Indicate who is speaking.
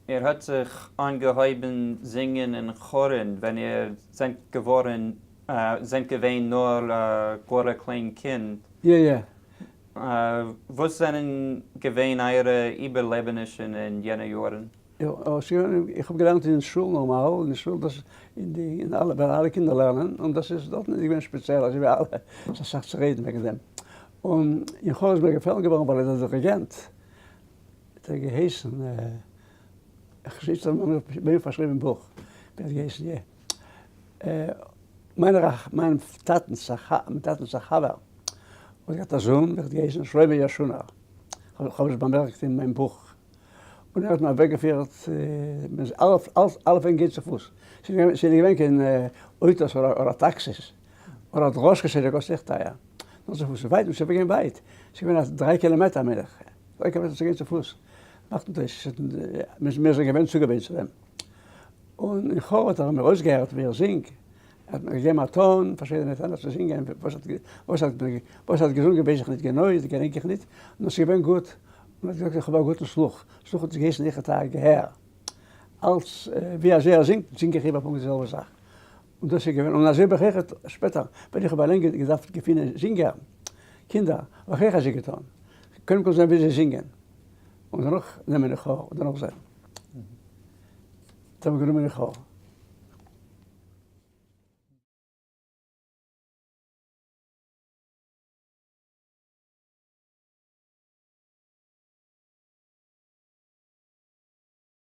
Speaker 1: איר האט זיך אנגעהויבן זינגען אין כארן ווען איר זענט געווארן זענט געווען נאר גאר א קליין קינד.
Speaker 2: יא יא.
Speaker 1: וואס זענען געווען אייערע איבערלעבענישן אין יענע יארן?
Speaker 2: איך האב געלערנט אין שול נארמאל, אין שול דאס אין די אין אלע ווען אלע קינדער לערנען, און דאס איז דארטן איז געווען שפעציעל אזוי ווי אלע, ס'איז אסאך צו רעדן וועגן דעם. און אין כאר איז מיר געפעלן געווארן ווייל דער דיריגענט האט ער געהייסן, איך זיץ דא ביי מיר פארשריבן בוך, ווי ער האט געהייסן, יע. מיינער א, מיין טאטנס א, מיין טאטנס א חבר האט געהאט א זון, ווער האט געהייסן שלמה יאשונער, כ'האב עס באמערקט אין מיין בוך, און ער האט מיר אוועקגעפירט, מען איז אלע, אלע וועגן גייט צופוס, ס'איז נישט געווען קיין אויטאס אדער טאקסיס, אדער דראשקעס איז געקאסט אויך טייער, נאר צופוס, ווייט, מ'איז געווען ווייט, ס'איז געווען א דריי קילאמעטער מיין איך, דריי קילאמעטער צו גיין צופוס, מאכט נישט אויס, מיר זענען געווען צוגעוואוינט צו דעם. און אין כאר האט ער מיר אויסגעהערט ווי איך זינג, ער האט מיר געגעבן א טאן, פארשידענע טענער צו זינגען, וואס ער האט געזונגען ווייס איך ניט גענוי, געדענק איך ניט, נאר ס'איז געווען גוט, און ער האט געזאגט איך האב א גוטן слух, слух האט געהייסן איך האט א געהער, אלץ ווי אזוי ער זינגט, זינג איך איבער פונקט די זעלבע זאך, און דאס איז געווען, און אזוי האב איך אויך שפעטער, ווען איך האב אליין געדארפט געפינען זינגער, קינדער, האב איך אויך אזוי געטאן, קודם כל זען ווי זיי זינגען, און דערנאך נעמען אין כאר, און דערנאך זען. האט ער מיר גענומען אין כאר.